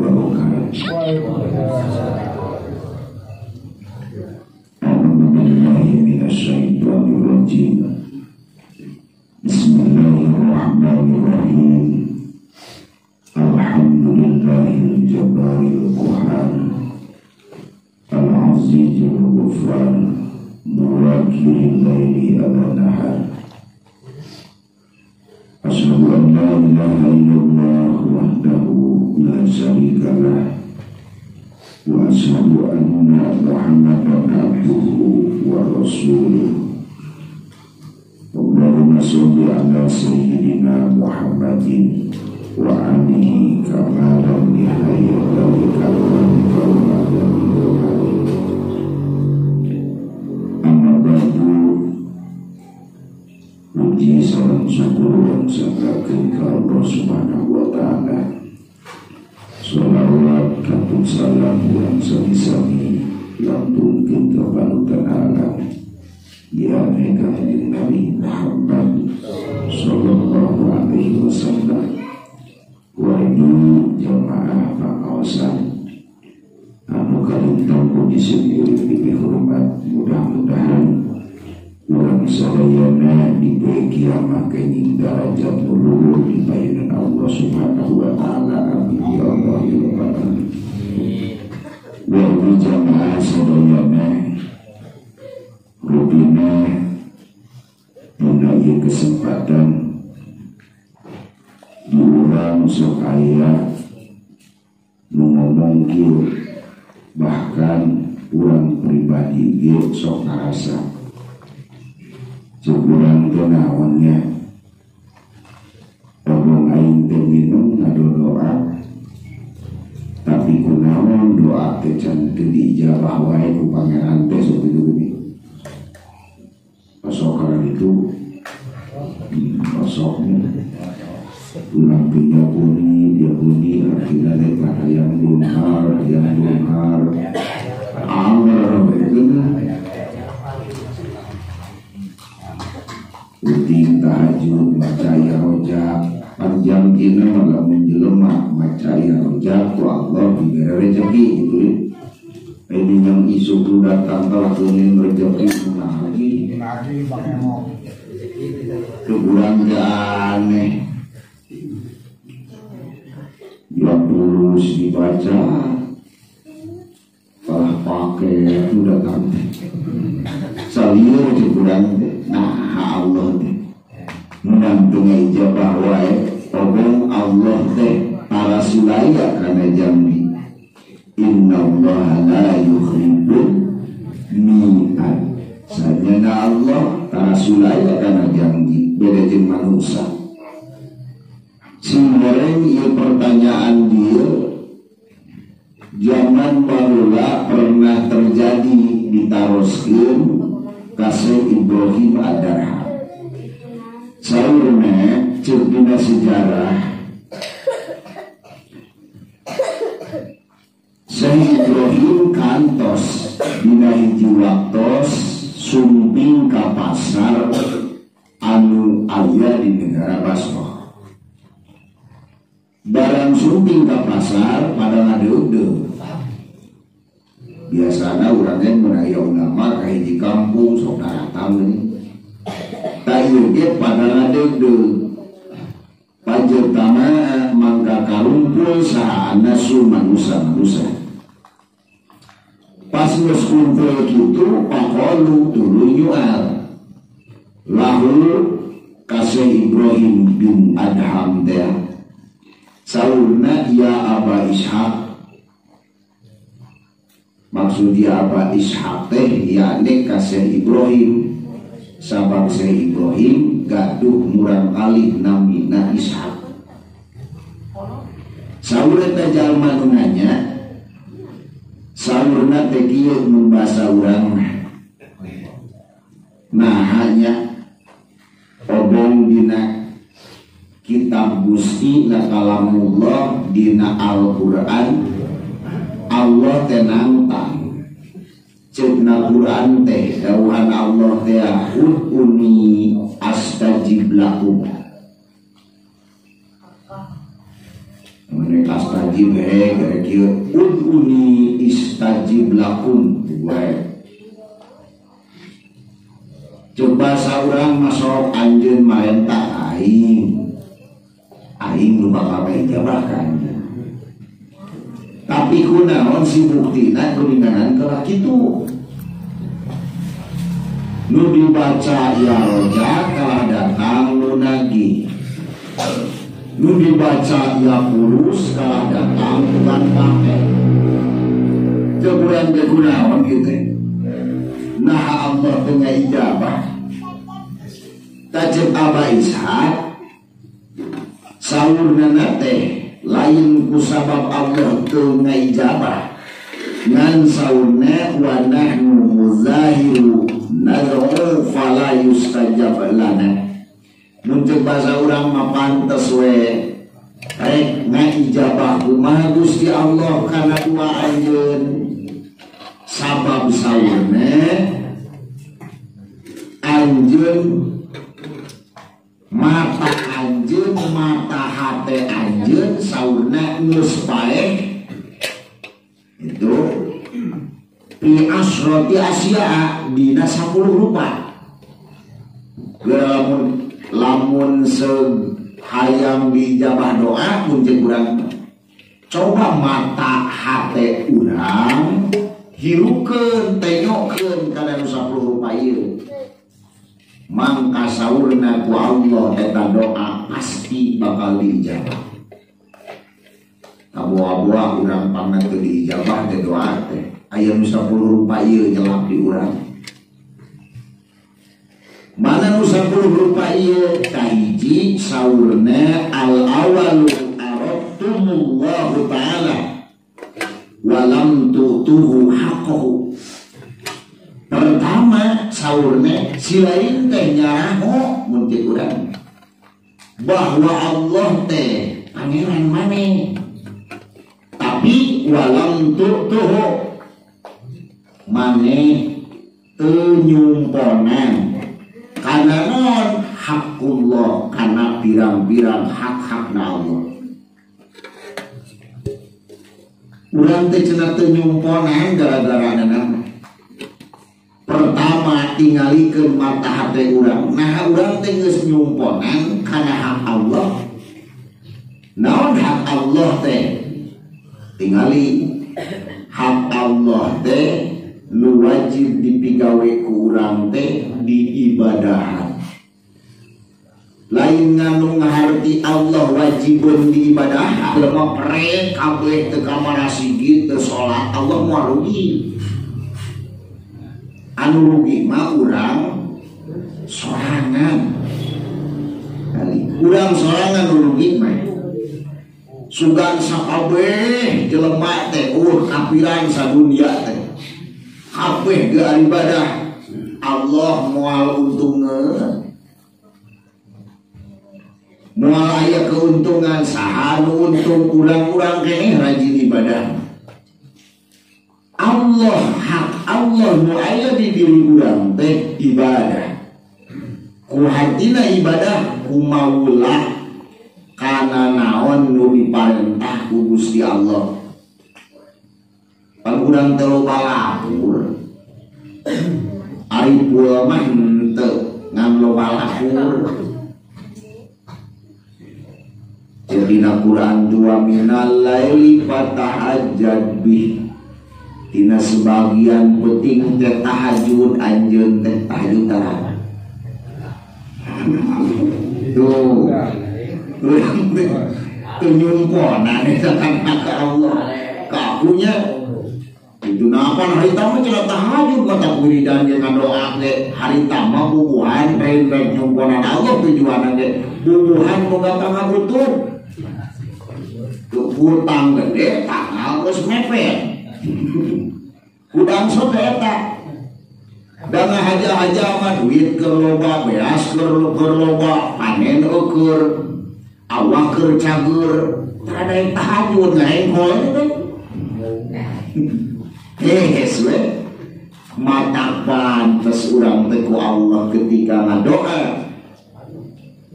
wabarakatuh. A'udzu billahi minasyaitonir rajim. Bismillahirrahmanirrahim. Alhamdulillahil jabbaril qahhar al-azizil ghaffar muwakilil laili ala nahar. Asyhadu an la ilaha illallah wahdahu la syarika lah wa asyhadu anna Muhammadan abduhu wa rasuluh. Allahumma sholli ala sayyidina Muhammadin wa alihi kama lam nihayata li kalamika wa ala. Amma ba'du. Puji salam syukur dan sangkakeun ka Allah Subhanahu wa taala. Shalawat kantung salam urang sami-sami lantunkeun ka panutan alam ya Kanjeng Nabi Muhammad sallallahu alaihi wasallam. Wa jamaah pangaosan anu kalintang ku disebut dipihormat, mudah-mudahan urang sadayana diberi kiamah kenying darajat luhur di payunan Allah Subhanahu wa taala. Amin ya Allah ya rabbal alamin. Wa jamaah sadayana rupina dina ieu kesempatan di urang sok aya nu ngomong kieu, bahkan urang pribadi ge sok ngarasa cukuran teh naonnya omong aing teh minum ngadoa, tapi kunaon doa teh can teu diijabah wae ku pangeran teh sok kitu geuning. Pasokan itu pasoknya urang teh diakuni diakuni artina teh hayang beunghar hayang beunghar anger we geuna. Uting tahajud maca ya rojak panjang dina mah lamun jelema maca ya rojak ku Allah dibere rezeki gitu ya. Ini yang isu ku datang telah kuning rezeki lagi kurang aneh ya tulus dibaca telah pakai itu datang saliur kurang. Nah Allah teh menang teu ijabah wae obong Allah teh para sulaya kana jambi innallaha la yukhliful mi'ad. Sanyana Allah para sulaya kana janji beda jeung manusia. Sing goreng ieu pertanyaan dieu zaman baheula pernah terjadi ditaroskeun kasih Ibrahim Adarha. Saurna ceuk dina sejarah Syekh Ibrahim kantos dina hiji waktos sumping ka pasar anu aya di negara Basrah. Barang sumping ka pasar pada ngadeugdeug. Biasana urang teh mun aya ulama ka hiji kampung sok daratang geuning. Tah ieu ge pada ngadeugdeug. Pajertama mangka karumpul saha su manusa-manusa. Pas geus kumpul kitu paqalu tuluy nyual. Lahu kasih Ibrahim bin Adham teh. Saurna ya Aba Ishaq. Maksud dia Aba Ishaq teh yakni kasih Ibrahim, sabab Syekh Ibrahim gaduh murang alih namina Ishaq. Saur eta jalma nu nanya, saurna teh kieu mun basa urang mah. Nah hanya obong dina kitab Gusti na kalamullah dina Al-Qur'an Allah teh nangtang ceukna Quran teh dawuhan Allah teh ud'uni astajib lakum. Mun astajib he kieu ud'uni istajib lakum wae. Coba saurang masuk anjeun marentah aing. Aing nu bakal ijabah ka anjeun. Tapi kunaon si buktina kuninganan kalah kitu. Nu dibaca ya roja kalah datang nu nagih. Nu dibaca ya pulus kalah datang bukan pake. Cek urang teh kunaon kieu teh. Nah Allah teu ngaijabah. Tajib Aba Ishaq saurna teh lain ku sabab Allah teu ngaijabah. Ngan saurna wa nahnu muzahiru nad'u fala yustajab lana. Mun ceuk bahasa urang mah pantes we rek ngaijabah kumaha Gusti Allah kana doa anjeun. Sabab saurna anjeun mata anjeun mata hate anjeun saurna geus paeh itu fi asrati asya dina 10 rupa. Lamun lamun hayang diijabah doa mun ceuk urang coba mata hate urang hirukeun tenyokeun kana nu 10 rupa ieu. Mangka saurna ku Allah eta doa pasti bakal diijabah. Kaboa-boa urang pangna teu diijabah teh doa teh. Aya nu 10 rupa ieu nyelap di urang. Mana nu 10 rupa ieu? Kahiji saurna al awalu aradtumullahu ta'ala walam tu'tuhu haqqahu. Pertama saurna si lain teh nyaraho mun ceuk urang bahwa Allah teh pangeran maneh, tapi walam tu'tuhu maneh teu nyumponan kana naon haqqullah, kana pirang-pirang hak-hakna Allah. Urang teh cenah teu nyumponan gara-gara naon. Pertama tingalikeun mata hate urang. Nah urang teh geus nyumponan kana hak Allah. Naon hak Allah teh? Tingali hak Allah teh nu wajib dipigawe ku urang teh diibadahan. Lain nganu ngaharti Allah wajibun diibadahan. Lemah pre kabeh teu ka marasigi teu salat Allah moal rugi. Anu rugi mah urang sorangan. Urang sorangan nu rugi mah. Sugan sakabeh jelema teh kapiran sadunia teh. Kabeh ge ibadah Allah moal untungeun. Moal aya keuntungan saha nu untung urang-urang keneh rajin ibadah. Allah hak Allah nu aya di diri urang teh ibadah. Ku hartina ibadah ku maulah kana naon nu diparentah ku Gusti Allah. Pan urang teh loba lapur. Ari pul mah henteu ngan loba lapur. Jadi Quran 2 minal laili fatahajjad bih. Tina sebagian penting teh tahajud anjeun teh tahajud tara. Tuh. Urang teh teu nyumponan eta ka Allah. Kakunya itu napa harita mah cenah tahajud mata wiridan jeung ngadoa ge harita mah bubuhan rek nyumponan Allah tujuanna ge bubuhan boga pangabutuh. Hutang gede tanggal geus mepet. Hudang sote eta. Da ngahaja-haja mah duit keur loba, beas keur loba, panen eueur, awak keur cager, tara daek tahajud ngaengkol teh. Hees we. Mata pantes urang teh ku Allah ketika ngadoa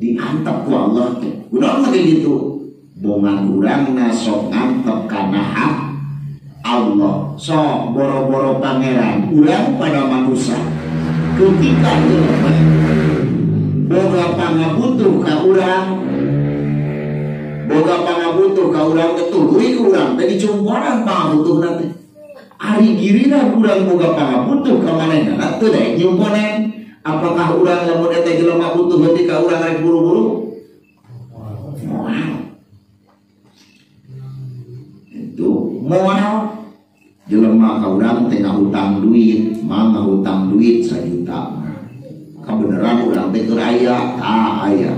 diantep ku Allah teh. Urang mah gitu. Bongan urangna sok ngantep kana hak Allah. Sok boro-boro pangeran urang pada manusia. Ketika jelema boga pangabutuh ka urang, boga pangabutuh ka urang teh tuluy urang teh dicumponan pangabutuhna teh. Ari giliran urang boga pangabutuh ka manehna teu daek nyumponan. Apakah urang lamun eta jelema butuh heuti ka urang rek buru-buru? Moal. Itu moal. Jelema ka urang teh ngahutang duit, mah ngahutang duit 1 juta. Kabeneran urang teh keur aya, tah aya.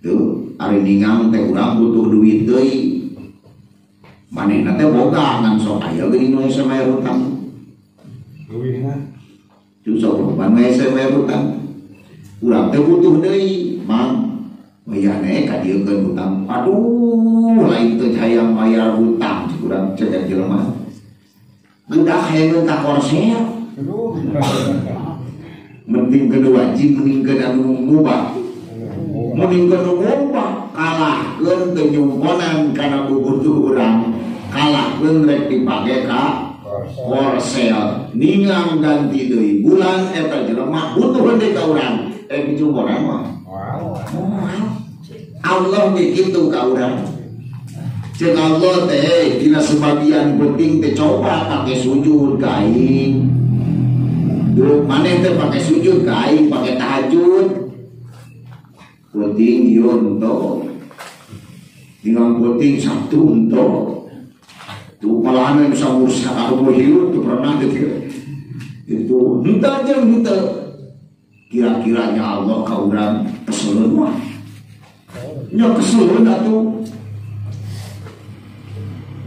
Itu ari ningang teh urang butuh duit deui. Manehna teh boga ngan sok aya geuning nu hese mayar hutang. Leuwihna. Itu sok loba nu hese mayar hutang. Urang teh butuh deui, Mang. Wayahna ka dieu keun hutang. Aduh, lain teu hayang mayar hutang cik urang cek jelema. Gedak hayang ka korsel. Mending keun wajib mending keun anu mubah. Mending keun mubah kalahkeun teu nyumponan kana bubutuh urang. Kalahkeun rek dipake ka korsel. Ningang ganti deui bulan eta jelema butuh deui ka urang. Dicumponan mah. Allah ge kitu ka urang. Ceuk Allah teh dina sebagian penting teh coba pake sujud ka aing. Duh maneh teh pake sujud ka aing, pake tahajud. Penting ieu henteu. Ningang penting Sabtu henteu. Tuh malahan bisa ngurus aku hirup tuh pernah gitu. Itu henteu jeung henteu. Kira-kiranya Allah ka urang keseleun mah. Nya keseleun atuh.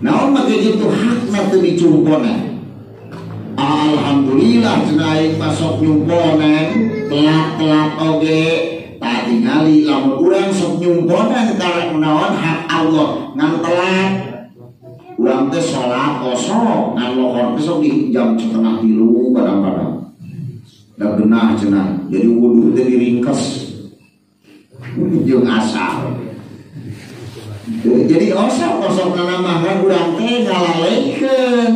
Naon make kitu hakna teu dicumponan. Alhamdulillah cenah aing mah sok nyumponan, telat-telat oge tak tingali lamun urang sok nyumponan karek naon hak Allah ngan telat. Urang teh salat kosong ngan lohor teh sok di jam 2:30 kadang-kadang. Da genah cenah, jadi wudu teh diringkes jeung asal. Jadi osok-osok namahan urang teh ngalalekeun.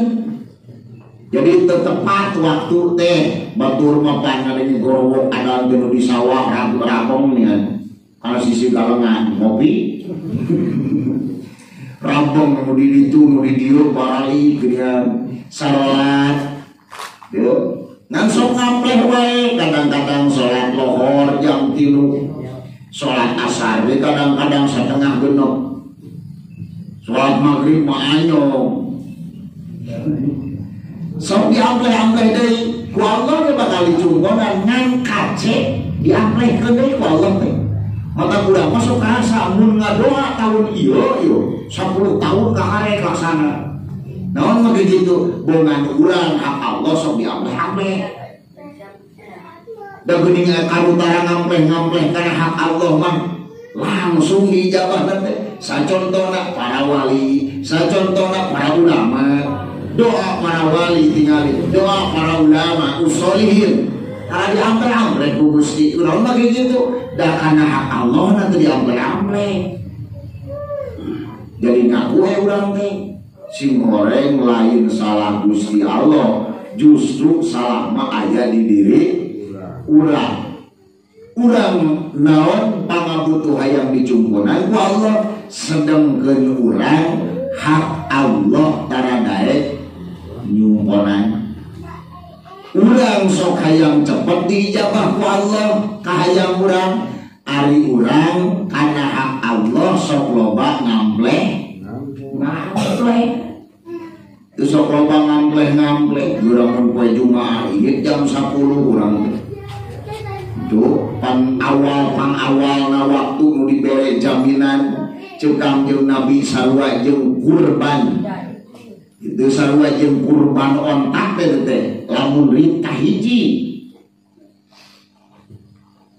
Jadi tepat waktu teh batur mah pangaling gorowok ada teh nu di sawah rabong nih. Kana sisi galengan ngopi. Rabong nu di ditu nu di dieu barali geuningan salat. Teu ngan sok ngampleh wae kadang-kadang salat lohor jam 3, salat asar we kadang-kadang 5:30, salat maghrib mah anyong. Sok diampleh-ampleh deui ku Allah ge bakal dicumponan ngan kace diamplehkeun deui ku Allah teh. Mata urang mah sok karasa mun ngadoa tahun ieu ieu 10 tahun kaharek laksana. Naon mah kitu bongan urang hak Allah sok diampleh-ampleh. Da geuning karutara ngampleh-ngampleh kana hak Allah mah langsung diijabah teh. Sacontona para wali, sacontona para ulama, doa para wali tingali, doa para ulama usolihin. Tara diampleh-ampleh ku Gusti. Naon mah kitu da kana hak Allah na teu diampleh-ampleh. Jadi ngaku we urang teh. Sing goreng lain salah Gusti Allah, justru salah mah aya di diri urang. Urang naon pangabutuh hayang dicumponan ku Allah, sedengkeun urang hak Allah tara daek nyumponan. Urang sok hayang cepet diijabah ku Allah kahayang urang, ari urang kana hak Allah sok loba ngampleh. Ngampleh. Itu sok loba ngampleh-ngampleh. Urang mun poe Jumaah ieu jam 10 urang teh. Itu pan awal-pang awalna waktu nu dibere jaminan ceuk Kangjeng Nabi sarua jeung kurban. Itu sarua jeung kurban ontak teh teh lamun rit kahiji.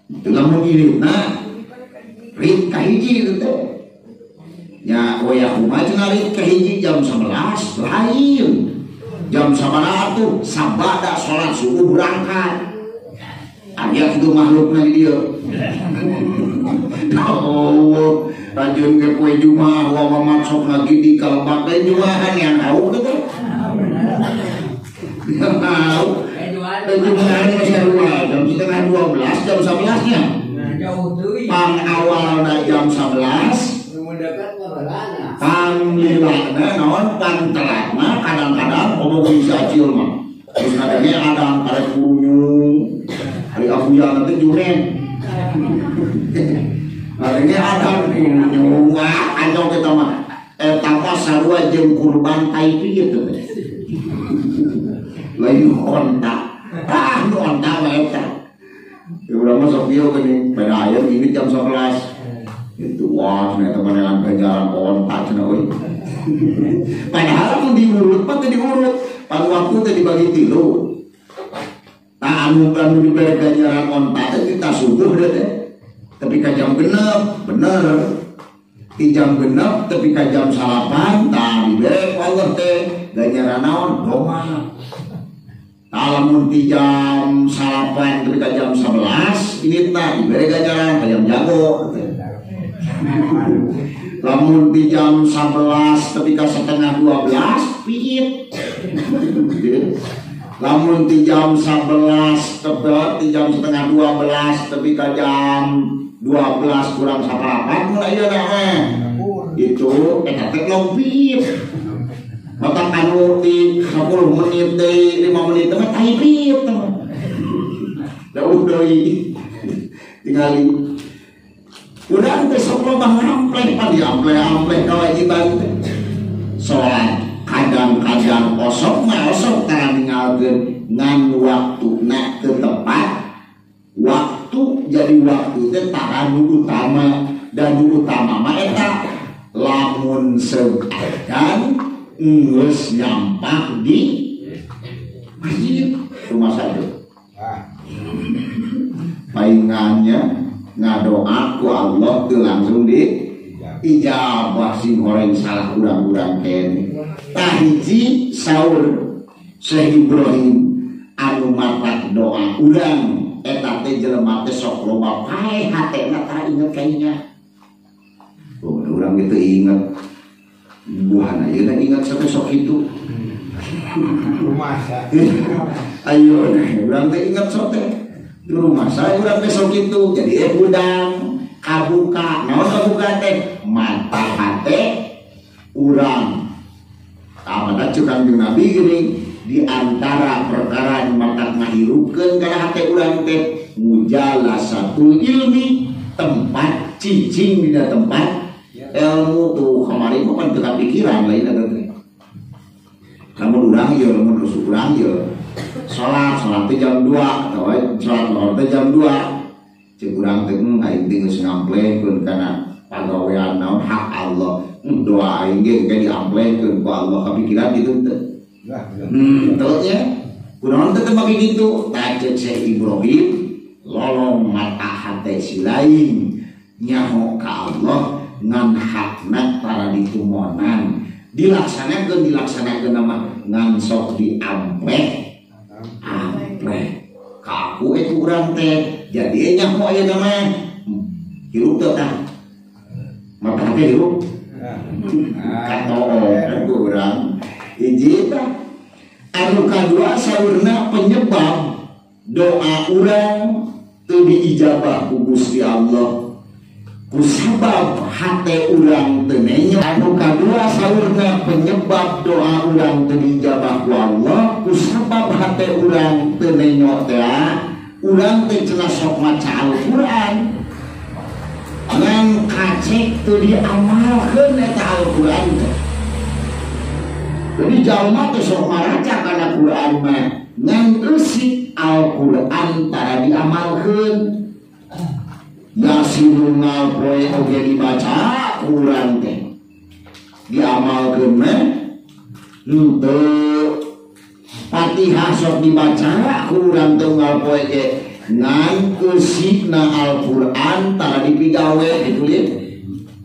Itu lamun iritna rit kahiji itu teh. Ya wayah kumaha cenah rit kahiji jam 11 lain. Jam sabaraha tuh sabada salat subuh berangkat. Aya kitu makhlukna di dieu. Oh, rajin ke poe Jumaah wa maksud lagi di kalebak teh Jumahan yang tahu teh. Yang tahu. Teh Jumahan geus sarua jam 11:30 jam 11 nya. Pang awalna jam 11. Pang lilana naon pang telatna kadang-kadang omong bisa acil mah. Terus kadangnya adang karek kunyung. Hari abuya nanti juren. Kadangnya adang kunyung. Wah, anjong kita mah. Tanpa sarua jeung kurban tai gitu teh. Lain onta. Ah, nu onta mah eta. Ya urang mah sok ieu geuning, beda aya ini jam 11. Itu wah, cenah eta mah neangan ganjaran onta cenah euy. Padahal mun diurut mah teu diurut. Pan waktu teh dibagi tilu. Tah anu anu dibere ganjaran onta teh kita subuh deh teh. Tapi ka jam genep, bener. Di jam genep tapi ka jam 9 tah dibere ku Allah teh ganjaran naon? Doma. Tah lamun di jam 9 tapi ka jam 11 ini tah dibere ganjaran ka jam jago teh. Lamun di jam 11 tapi ka 11:30 piit. Lamun di jam 11 tepat di jam 11:30 tapi ka jam 12 kurang 1/4 mun aya mah. Itu eta teh long piit. Mata anu di 10 menit deui 5 menit teh tai piit teh. Jauh deui. Tingali udah teh sok loba ngampleh pan diampleh-ampleh kewajiban teh. Salat kadang-kadang osok mah osok tara ninggalkeun ngan waktuna teu tepat. Waktu jadi waktu teh tara nu utama dan nu utama mah eta lamun seadan geus nyampak di masjid rumah saja. Paingannya ngadoa ku Allah teu langsung di ijabah sing horeng salah urang-urang kene. Tah hiji saur Syekh Ibrahim anu matak doa urang eta teh jelema teh sok loba paeh hatena tara inget ka nya. Oh, urang gitu inget. Buahna ayeuna inget sampe sok kitu. Rumasa. Ayo urang teh inget sok teh. Di rumah saya urang teh sok kitu. Jadi budang kabuka. Naon kabuka teh? Mata hate urang. Tah cek Kanjeng Nabi geuning di antara perkara nu matak ngahirupkeun kana hate urang teh mujalasatul ilmi, tempat cicing dina tempat ilmu tuh kamari mah kan teu kapikiran lain eta teh. Lamun urang ieu lamun geus urang ieu salat salat teh jam 2 atawa salat lohor teh jam 2. Cek urang teh aing teh geus ngamplehkeun kana pagawean naon hak Allah. Doa aing ge engke diamplehkeun ku Allah kapikiran kitu teh. Teu nya. Kunaon teh teu make kitu? Tah ceuk Syekh Ibrahim lolong mata hate si lain nyaho ka Allah ngan hakna tara ditumonan. Dilaksanakeun dilaksanakeun mah ngan sok diampleh. Ampleh. Ka aku eta urang teh. Jadi nyaho ayeuna mah. Hirup teu tah? Mata hate hirup. Katoon ku urang. Hiji tah. Anu kadua saurna penyebab doa urang teu diijabah ku Gusti Allah. Kusabab hate urang teu nenyo. Anu kadua saurna penyebab doa urang teu diijabah ku Allah, kusabab hate urang teu nenyo teh urang teh cenah sok maca Al-Qur'an. Ngan kacek teu diamalkeun eta Al-Qur'an teh. Jadi jalma teh sok maraca kana Qur'an mah ngan eusik Al-Qur'an tara diamalkeun. Yasin unggal poe oge dibaca Qur'an teh. Diamalkeun mah henteu. Fatihah sok dibaca Qur'an teh unggal poe ge ngan eusikna Al-Qur'an tara dipigawe kitu lieu.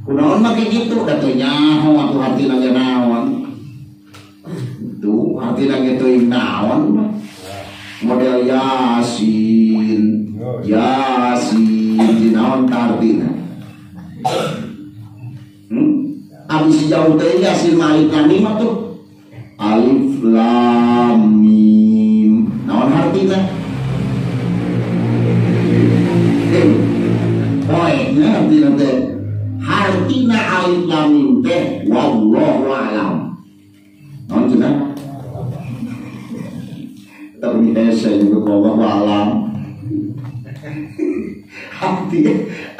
Kunaon make kitu da teu nyaho atuh hartina ge naon. Tuh artinya gitu naon model Yasin Jauh teh Yasin alif lam mim atuh. Alif lam mim. Naon hartina? Poe nya hartina teh. Hartina alif lam mim teh wallahu a'lam. Naon cenah? Tapi hese juga wallahu a'lam. Hati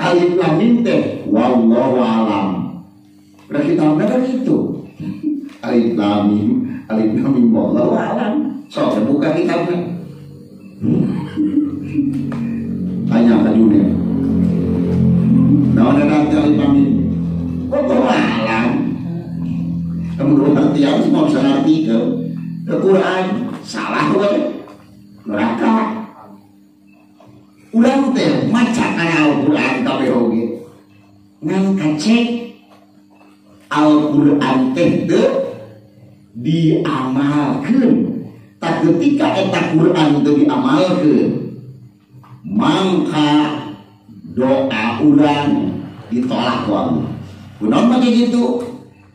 alif lam mim teh wallahu a'lam. Berarti kitabna kan itu. Alif lam mim wallahu a'lam. Sok buka kitabna. Tanya ka Junet. Naon eta alif lam mim? Wallahu a'lam. Kamu ngerti harus mau bisa ngerti ke Quran salah we neraka. Urang teh maca kana Al-Qur'an kabeh oge. Ngan kacek Al-Qur'an teh teu diamalkeun. Tak ketika eta Qur'an teu diamalkeun, mangka doa urang ditolak ku Allah. Kunaon make kitu?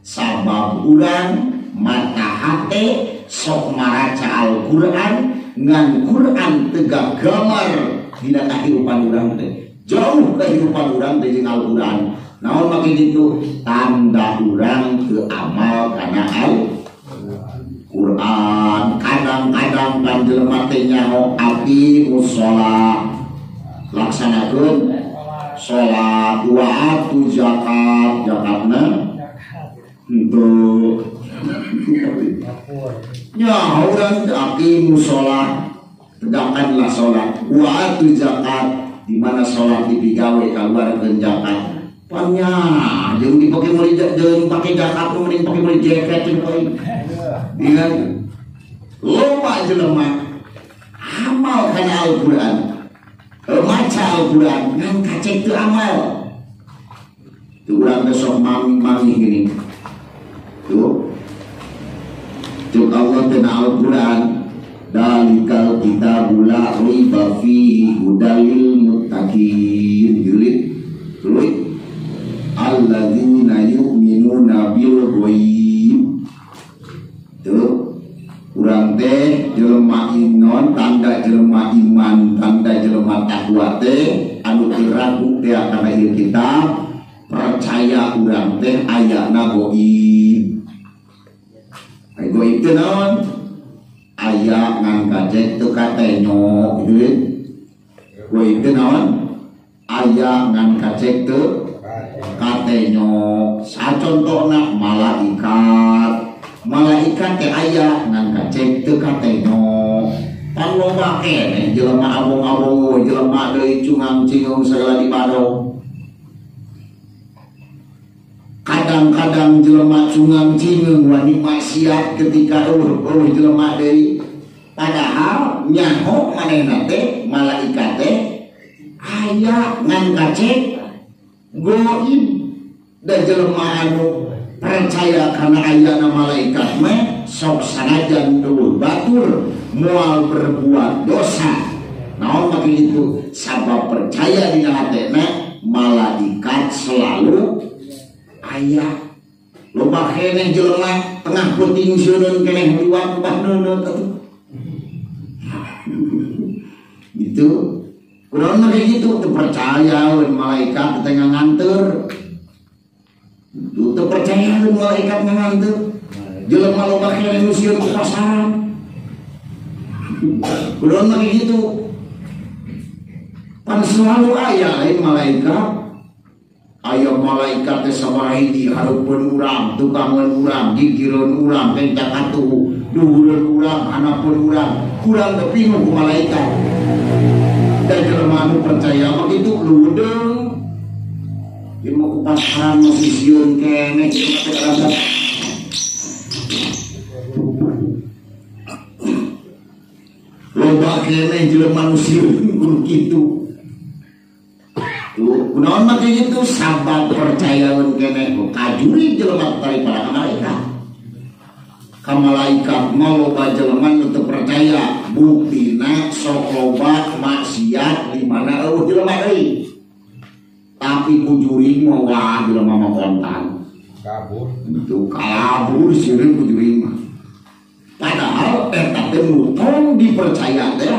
Sabab urang mata hate sok maraca Al-Qur'an ngan Qur'an teu gambar dina kahirupan urang teh. Jauh kehidupan urang teh jeung Al-Qur'an. Naon make kitu? Tanda urang teu amal kana Al-Qur'an. Kadang-kadang kan jelema teh nyaho aqimus shalah, laksanakeun salat, wa atu zakat, zakatna henteu. Nyaho urang aqimus shalah, tegakkanlah salat, wa atu zakat, di mana salat dipigawe kaluarkeun zakat. Panya jeung dipake meuli jeung pake zakat mending pake meuli jaket jeung we. Ingat loba jelema amal kana Al-Qur'an, maca Al-Qur'an ngan kacek teu amal. Tuh urang teh sok mami-mami gini. Tuh. Cuk Allah teh Al-Qur'an dalikal kitabul la raiba fihi hudal lil muttaqin. Jilid tuluy alladzina yu'minuna bil ghaib. Tuh urang teh jelema iman, tanda jelema iman, tanda jelema takwa teh anu teu ragu teh kana ieu kitab, percaya urang teh ayana gaib. Ai gaib teh naon? Aya ngan kacek teu katenyo gitu. Gaib teh naon? Aya ngan kacek teu katenyo. Sacontona malaikat. Malaikat teh aya ngan kacek teu katenyo. Pan loba keneh jelema abong-abong, jelema deui cungang-cingung segala dibadong. Kadang-kadang jelema cungang-cingung wani maksiat ketika eueuh jelema deui. Padahal nyaho manehna teh malaikat teh aya ngan kacek goib. Da jelema anu percaya kana ayana malaikat mah sok sanajan eueuh batur moal berbuat dosa. Naon make kitu? Sabab percaya dina hatena malaikat selalu aya. Loba keneh jelema tengah peuting sieun keneh liwat bah neuneu atuh. Gitu. Kunaon make kitu? Teu percaya we malaikat teh nganteur. Teu percaya we malaikat nganteur. Jelema loba keneh nu sieun ku pasaran. Kunaon make kitu? Pan selalu aya lain malaikat. Aya malaikat teh sabaraha hiji hareupeun urang, tukangeun urang, gigireun urang, kenca katuhu, duhureun urang, hanapeun urang, kurang teu pinuh ku malaikat. Dan jelema anu percaya mah kitu leudeung. Ieu mah ku pasaran masih sieun keneh jelema teh rasa. Loba keneh jelema nu sieun ku kitu. Tuh, kunaon mah kitu sabab percayaeun keneh kajuri jelema daripada malaikat. Ka malaikat mah loba jelema nu teu percaya, buktina sok loba maksiat di mana eueuh jelema deui. Tapi ku jurig mah wah jelema mah kontan. Kabur. Itu kabur sieun ku jurig mah. Padahal eta teh nu tong dipercaya teh.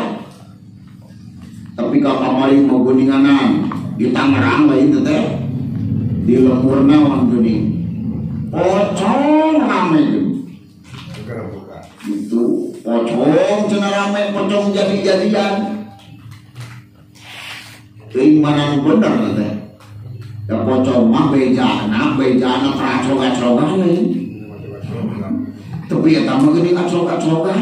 Tapi ka kamari mah geuninganan di Tangerang lain teh. Di lembur naon geuning. Pocong rame geuning. Itu pocong cenah rame, pocong jadi-jadian. Teuing mana nu bener teh. Ya pocong mah bejana, bejana tracog-acogan lain. Tapi eta mah geuning acog-acogan.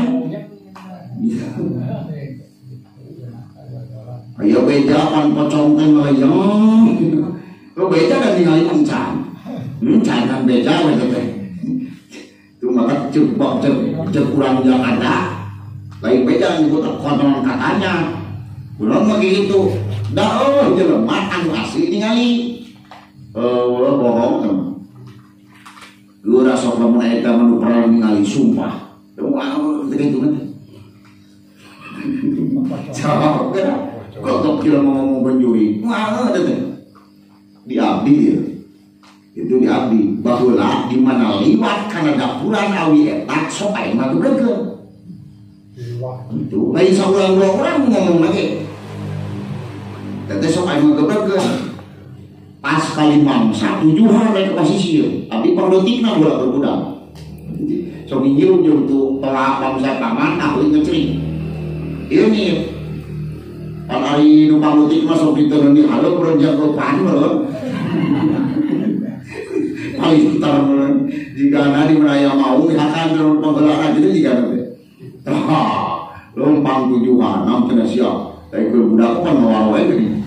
Aya beja pan pocong teh melayang. Lo beja dan ningali encan. Encan kan beja we teh. Itu maka cek cek urang Jakarta. Lain beja nyebut konon katanya. Urang mah kitu. Da eueuh jelema anu asli ningali. Eueuh bohong teh. Geura sok lamun eta mah nu pernah ningali sumpah. Wah, kitu mah. Jawab kan? Kok tok jelema ngomong penjuri? Wah, teh. Di abdi ya. Itu di abdi baheula di mana liwat kana dapuran awi eta sok aing mah gebregeun. Itu lain saurang dua orang ngomong lagi. Teh sok aing mah gebregeun. Pas kali mangsa tujuhan rek ke pasisir. Abdi pangdotikna bola berbudak. Sok nginjil jeung tu pelak bangsa paman ahli ngecering. Ieu nih pan ari nu pangdotik mah sok diteun di haleup urang jago pan meureun. Paling meureun jigana di meraya mau hakan terus panggelaan jadi jigana teh. Tah, lompang tujuhan nam cenah sia. Tapi keur budak pan mawa wae geuning.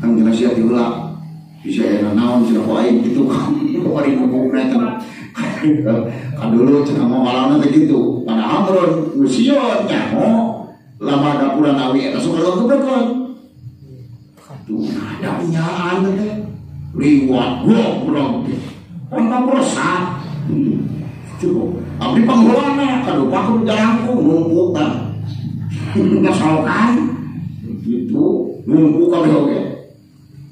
Nang cenah sia ti heula. Bisa enak naon cenah ku aing kitu kan. Bari ngomongna cenah. Kadulu cenah mamalana teh kitu. Padahal meureun nu sieun nyaho lama dapuran awi eta sok gebregeun. Tuh ada punyaan teh. Liwat goblok. Pan pamrosa. Itu abdi pangheulana kaduh paku jalangkung numpuk tah. Nasolokan. Gitu numpuk kabeh oge.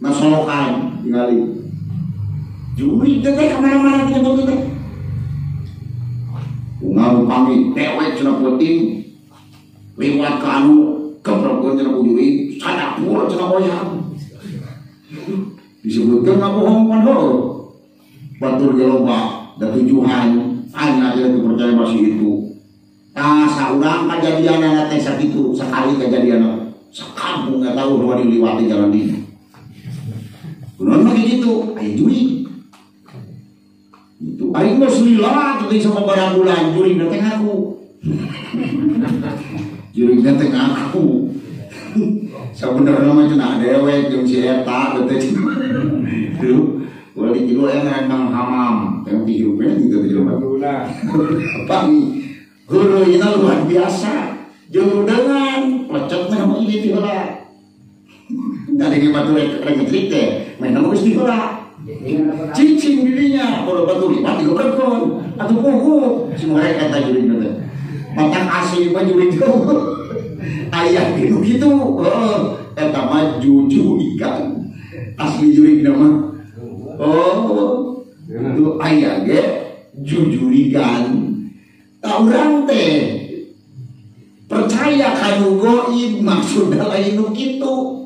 Nasolokan tingali. Juri teh ka mana-mana teh teh. Ungal upami dewek cenah peuting. Liwat ka anu gebregeun cenah ku juri, sadapur cenah hoyang. Disebutkan ngabohong pan heuh. Batur ge loba da tujuhan hanya aja percaya masih itu. Tah saurang kajadianna teh sakitu sakali kajadianna sakampung nggak tahu bahwa diliwati jalan di. Kunaon mah kitu aya juri. Itu aing geus lila teh sama barang bulan juri teh ngaku. Juri teh ngaku. Sabenerna mah cenah dewek jeung si eta teh. Tuh wali jiwa yang nang hamam, yang dihirupnya gitu di jelema. Pami, heureuyna luar biasa. Jeung dengan lecet mah mah ieu ti heula. Dari ge batu rek ngetrik teh, meh nama geus di heula. Cicing dirinya, kalau batu liwat digobrekeun. Atuh puguh, si mereka eta jurig teh. Matak asli mah jurig teh. Aya gitu heeh, eta mah jujurikan. Asli jurig mah. Oh, itu ayah ge jujurikan. Tak urang teh percaya kanu goib maksudna lain nu kitu.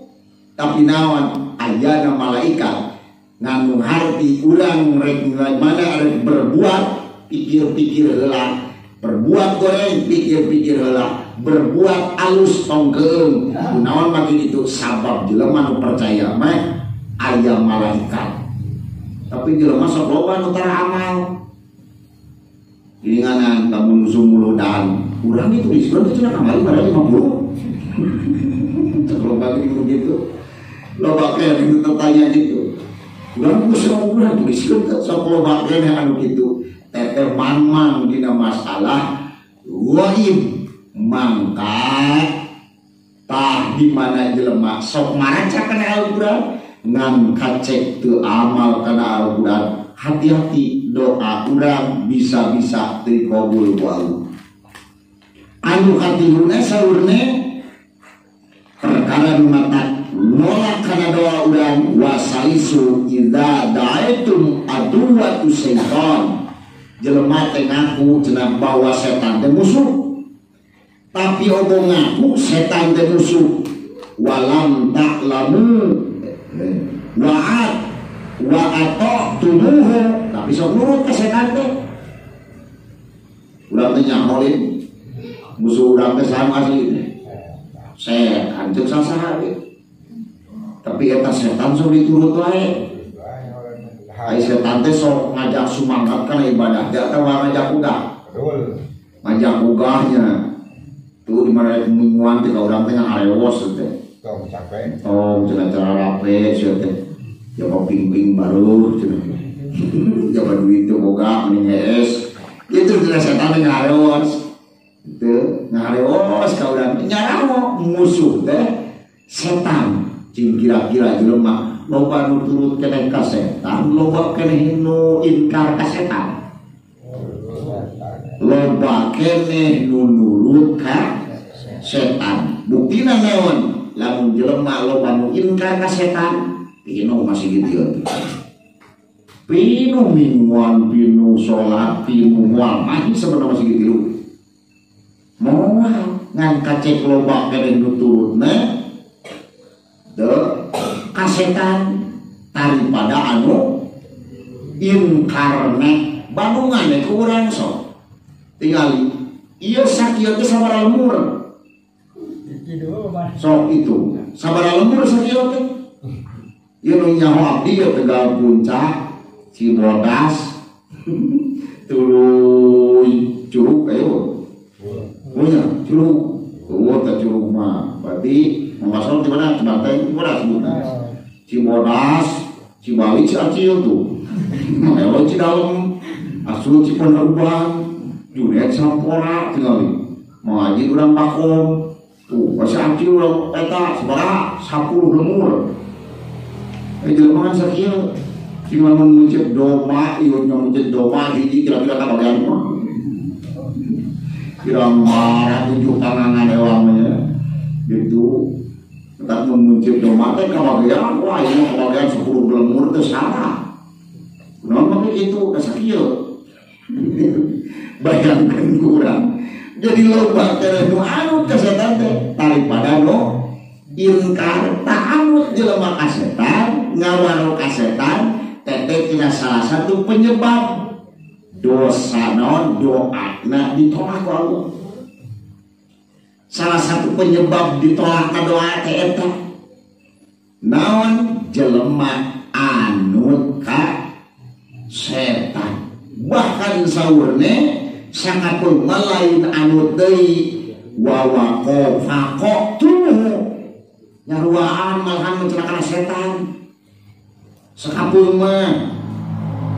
Tapi naon ayana malaikat nganu harti urang rek mana rek berbuat pikir-pikir heula, berbuat goreng pikir-pikir heula, berbuat alus tong keung. Kunaon makin itu sabab jelema nu percaya mah aya malaikat. Tapi jelema sok loba nu tara amal. Gilinganan lamun sumuludan, urang itu disebut cenah kamari pada 50. Cek loba gitu gitu. Loba keneh nu tanya gitu. Urang geus urang tuliskeun sok loba keneh anu kitu. Teteh mang-mang dina masalah gaib mangkat tah di mana jelema sok maraca kana Al-Qur'an ngan kacek teu amal kana Al-Qur'an, hati-hati doa urang bisa-bisa teu kabul ku Allah. Anu katiluna saurne perkara nu matak nolak kana doa urang wasalisu idza da'aitum aduwatu syaitan. Jelema teh ngaku cenah bahwa setan teh musuh. Tapi obong ngaku setan teh musuh. Walam ta'lamu wa'at wa ata'tumuhu, tapi sok nurut ke setan teh. Urang teh nyaholin musuh urang teh sama asli teh. Setan ceuk sasaha ge. Tapi eta setan sok diturut wae. Ai setan teh sok ngajak sumangat kana ibadah teh atawa ngajak ugah. Ngajak ugahnya. Tuh di mana mingguan teh ka urang teh ngarewos teh. Tong capek. Tong cenah cara rape sia teh. Jaba ping-ping baru cenah. Jaba duit teu boga mending hees. Kitu cenah setan teh ngarewos. Teu ngarewos ka urang nyaraho musuh teh setan. Cing kira-kira jelema loba nu turut keneh ka setan, loba keneh nu inkar ka setan. Loba keneh nu nurut ka setan. Buktina naon? Lamun jelema loba nu inkar ka setan, pinu masih gitu. Pinu mingguan, pinu salat, pinu moal masih sebenarnya masih gitu. Moal ngan kacek loba keneh nu turutna kasetan daripada anu inkarne bandungan ku urang sok tingali ieu sakieu teh sabaraha lemur sok itu sabaraha lemur sakieu teh ieu nu nyaho abdi ieu Tegal Puncak Cibodas tuluy Curug ayo punya Curug tuh teh Curug mah berarti Mengasal di mana? Cibanteng di mana sebutnya? Cibodas, Cibali, Ciacil tuh. Elo Cidalem, Asul Cipaneruban, Junet Sampora tinggali. Mengaji urang Pakom. Tuh, masih acil urang eta sabaraha 10 lemur. Jelema kan sakieu. Sing lamun muncet doma, ieu muncet doma hiji kira-kira ka bagian mah. Kira marah tujuh tangan ewang nya. Gitu. Tetap memuncit doma teh kabagian, wah ini kabagian 10 lemur teh salah. Kunaon make kitu ka sakieu. Bayangkeun kurang. Jadi loba teh nu anut ka setan teh daripada nu ingkar tak anut jelema ka setan, ngawaro ka setan, teh tina salah satu penyebab dosa naon doana ditolak ku Allah. Salah satu penyebab ditolakna doa teh eta naon jelema anut ka setan. Bahkan saurne sangatun lain anut deui wa waqafaqo nyaruaan malahan mencelakakan setan. Sakapeung mah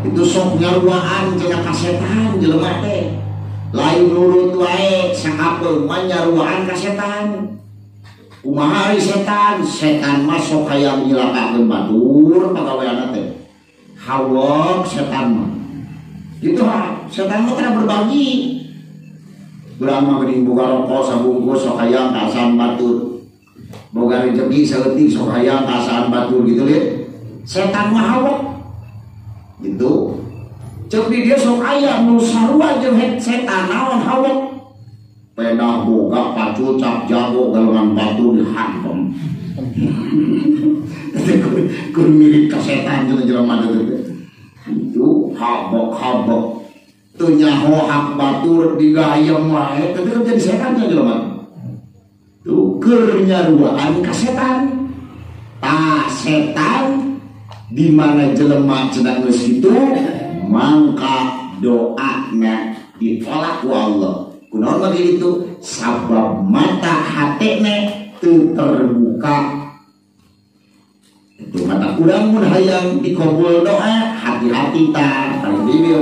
itu sok nyaruaan celaka setan jelema teh. Lain nurut wae sakapeung mah nyaruaan ka setan. Kumaha ari setan? Setan mah sok hayang nyilakakeun batur pagaweanna teh. Hawak setan mah. Gitu ha, setan mah kana berbagi. Urang mah geuning boga rokok sabungkus sok hayang ka batur. Boga rezeki saeutik sok hayang ka batur gitu lihat. Setan mah hawak. Gitu. Cek di dia sok aya nu sarua jeung setan naon hawak. Pedah boga pacul cap jago galengan batu dihantem. Kur mirip ka setan jeung jelema teh. Itu habok-habok. Teu nyaho hak batur digayem wae teh kan jadi setan jeung jelema. Tuh keur nyaruaan ka setan. Tah setan di mana jelema cenah geus kitu mangka doana ditolak ku Allah. Kunaon mah kitu? Sabab mata hatena teu terbuka. Itu mata urang mun hayang dikabul doa, hati-hati tah tah dieu.